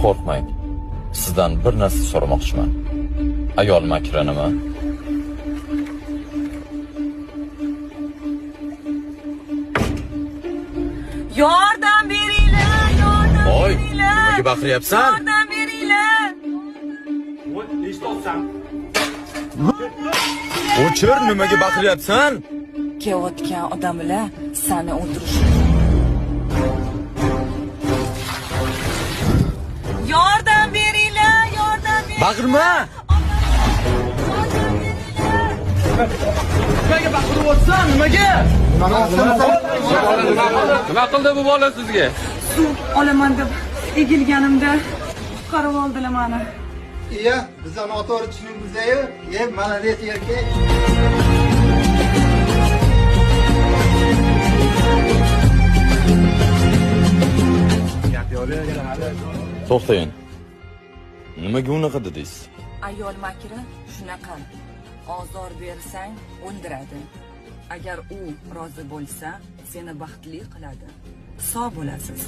Qo'rqmang. Sizdan bir narsa so'ramoqchiman. Ayol makri nima? Yordam beringlar, yordam Voy, beringlar. nimaga baqiryapsan? Yordam beringlar. O'chir, nimaga baqiryapsan? Kelayotgan odamlar seni o'ldirishi. Yordam beringlar, yordam beringlar. Baqirma! Nimaga baqiryapsan? Nimaga? Nima qildi bu bola sizga? Suv olaman deb egilganimda qutqarib oldilar meni. Iya, bizni noto'g'ri tushundingiz-yu. E, молодец erkak. To'xtang. Nimaga unaqa dedingiz? Ayol makri shunaqa. Ozor bersang o'ldiradi. Agar u rozi bo'lsa, seni baxtli qiladi. Sog' bo'lasiz.